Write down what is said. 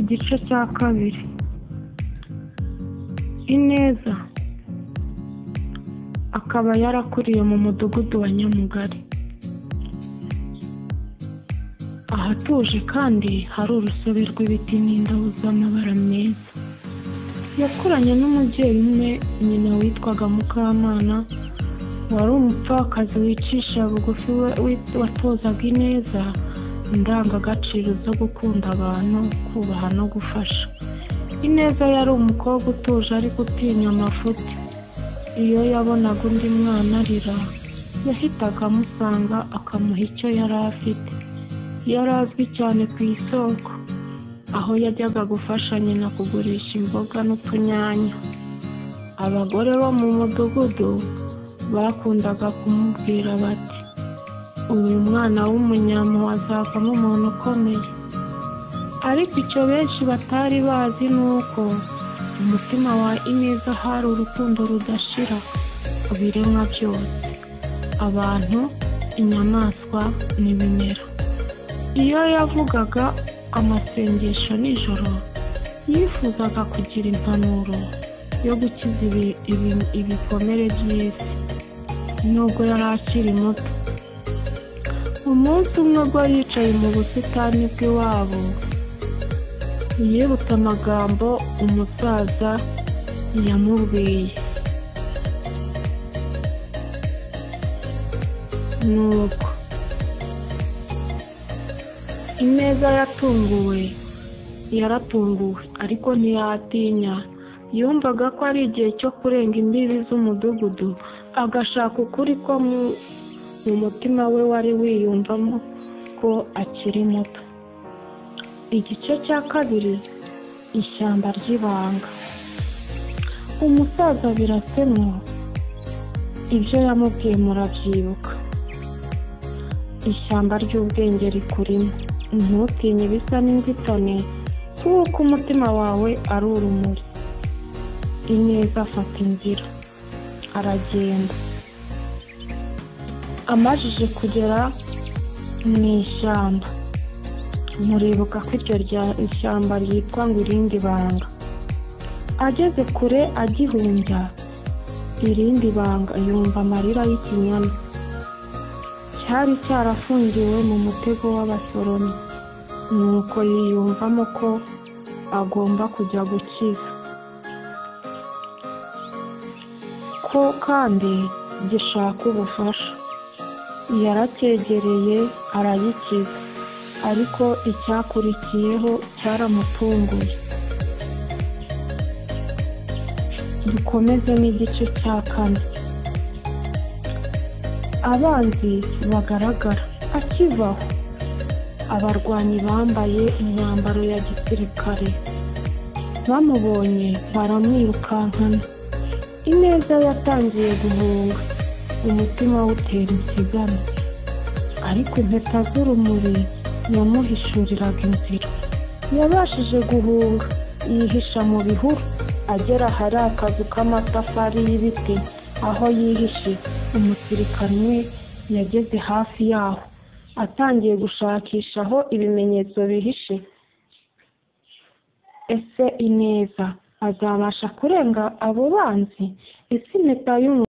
Igice cya kabiri. Ineza akaba yarakuriye mu mudugudu wa Nyamugari, ahatuje kandi hari urusobe rw'ibiti n'indabo z'amabara meza. Yakuranye n'umubyeyi umwe, nyina witwaga Mukamana, wari umupfakazi wicisha bugufi, watozaga Ineza indangagaciro zo gukunda abantu, kubaha no gufasha. Ineza yari umukobwa utuje ariko utinya amafuti. Iyo yabonaga undi mwana arira, yahitaga amusanga akamuha icyo yari afite. Yari azwi cyane ku isoko, aho yajyaga gufasha nyina kugurisha imboga n'utunyanya. Abagore bo mu mudugudu bakundaga kumubwira bati: "Uyu mwana w'umunyampuhwe azavamo umuntu ukomeye." Ariko icyo benshi batari bazi ni uko mu mutima wa Ineza hari urukundo rudashira ku biremwa byose: abantu, inyamaswa n'ibimera. Iyo yavugaga amasengesho nijoro, yifuzaga kugira impanuro yo gukiza ibikomere by'isi, nubwo yari akiri muto. Umunsi umwe ubwo yicaye mu busitani bw'iwabo, yibutse amagambo umusaza yamubwiye. Nuko Ineza yatunguwe, yaratunguwe ariko ntiyatinya. Yumvaga ko ari igihe cyo kurenga imbibi z'umudugudu, agashaka ukuri ko mu mutima we wari wiyumvamo ko akiri muto. Igice cya kabiri, ishyamba ry'ibanga. Umusaza Birasemo ibyo yamubwiye murabyibuka. Ishyamba ry'ubwenge rikurimo, ntutinye ibisa n'inzitane, kuko umutima wawe ari urumuri. Ineza afata inzira, aragenda. Amajije kugera mu ishyamba, muribuka ko iryo ishyamba ryitwa ngo irindi banga. Ageze kure agihumbya irindi banga, yumva amarira y'ikinyana cyari cyarafungiwe mu mutego w'abasoromyi. Nuko yiyumvamo ko agomba kujya gukiza, ko kandi gishaka ubufasha. Yaracyegereye aragikiza, ariko icyakurikiyeho cyaramutunguye. Dukomeze n'igice cya kane. Abanzi bagaragara. Akivaho, abarwanyi bambaye imyambaro ya gisirikare bamubonye baramwirukankana. Ineza yatangiye guhunga, umutima we utera insigane, ariko impeta z'urumuri yamuhishuriraga inzira. Yabashije guhunga, yihisha mu bihuru, agera ahari akazu k'amatafari y'ibiti. Aho yihishe, umusirikare umwe yageze hafi yaho, atangiye gushakisha aho ibimenyetso bihishe. Ese Ineza azabasha kurenga abo banzi? Ese impeta y'umu